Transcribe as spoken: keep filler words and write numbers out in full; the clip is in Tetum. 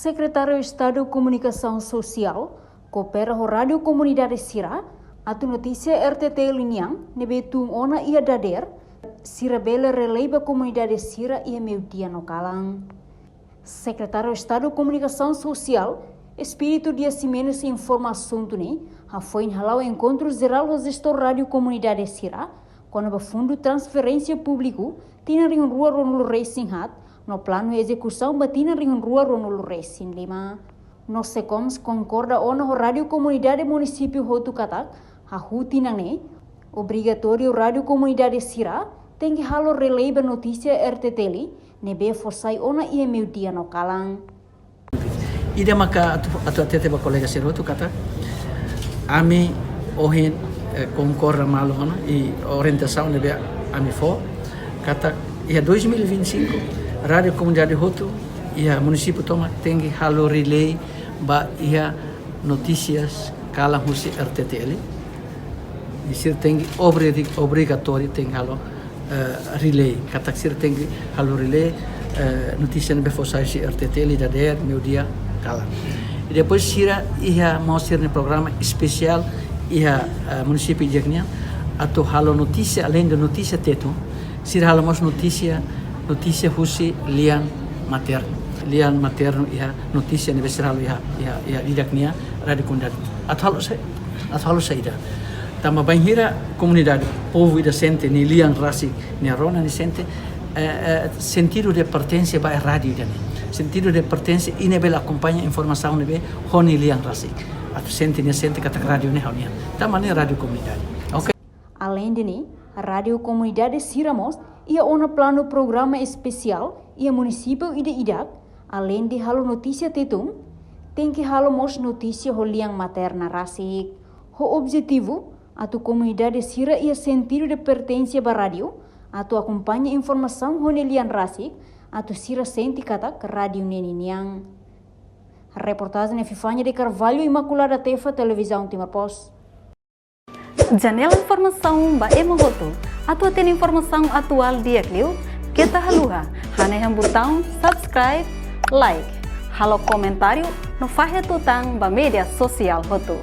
Sekretáriu Estadu Komunikasaun Sosiál koopera ho rádiu komunidade sira atu notísia R T T L nian ne'ebé tun ona iha dadeer, sira bele relai ba komunidade sira iha meiudia no kalan. Sekretáriu Estadu Komunikasaun Sosiál, Espírito Dias Ximenes, informa asuntu ne'e hafoin hala'o enkontru jerál ho jestór rádiu komunidade sira kona-ba fundu transferénsia públiku tinan rihun rua ruanulu resin haat no planu ezekusaun ba tinan rihun rua ruanulu resin lima. No SEKOMS konkorda ona ho rádiu komunidade munisípiu hotu katak, hahú tinan ne'e, obrigatóriu rádiu komunidade sira tenke halo relai ba notísia R T T L ne'ebé fó sai ona iha meiudia no kalan. Ida maka atu, atu hatete ba kolega sira hotu katak, ami ohin, eh, konkorda malu ona i orientasaun ne'ebé ami fó katak iha dois mil e vinte e cinco, rádiu komunidade hotu iha munisípiu tomak tenke halo relai ba iha notísias kalan husi R T T L. I sira tenke obri-, obrigatóriu tenke halo, eh, relai. Katak sira tenke halo relai, eh, notísia ne'ebé fó sai husi R T T L iha dadeer, meiudia, kalan. I depois sira iha mós sira-nia programa espesiál iha, eh, munisípiu di'ak nian atu halo notísia, além de notísia Tetun, sira halo mós notísia, notísia husi lian maternu. Lian maternu iha notísia ne'ebé sira halo iha, iha, iha di'ak nian rádiu komunidade. Atu halo saida, atu halo saida. Tanba bainhira komunidade, povu ida sente nia lian rasik, nia rona nia sente, eh, eh, sentidu de pertensa ba rádiu ida-ne'e. Sentidu de pertensa i nia bele akompaña informasaun ne'ebé ho nia lian rasik. Atu sente nia sente katak rádiu ne'e ha'u-nian. Tanba ne'e rádiu komunidade. Oke. Além de ne'e, rádiu komunidade sira mós iha ona planu programa espesiál iha munisípiu ida-idak, além de halo notísia Tetun, tenke halo mós notísia ho lian materna rasik. Ho objetivu atu komunidade sira iha sentidu de pertensa ba rádiu, atu akompaña informasaun ho nia lian rasik, atu sira sente katak rádiu ne'e ninian. Reportajen Epifania de Carvalho, Imaculada Tefa, Televizaun Timor Post. Janela informasaun ba ema hotu. Atu hatene informasaun atuál di'ak liu, keta haluha hanehan butaun subscribe, like, halo komentáriu no fahe tutan ba média sosiál hotu.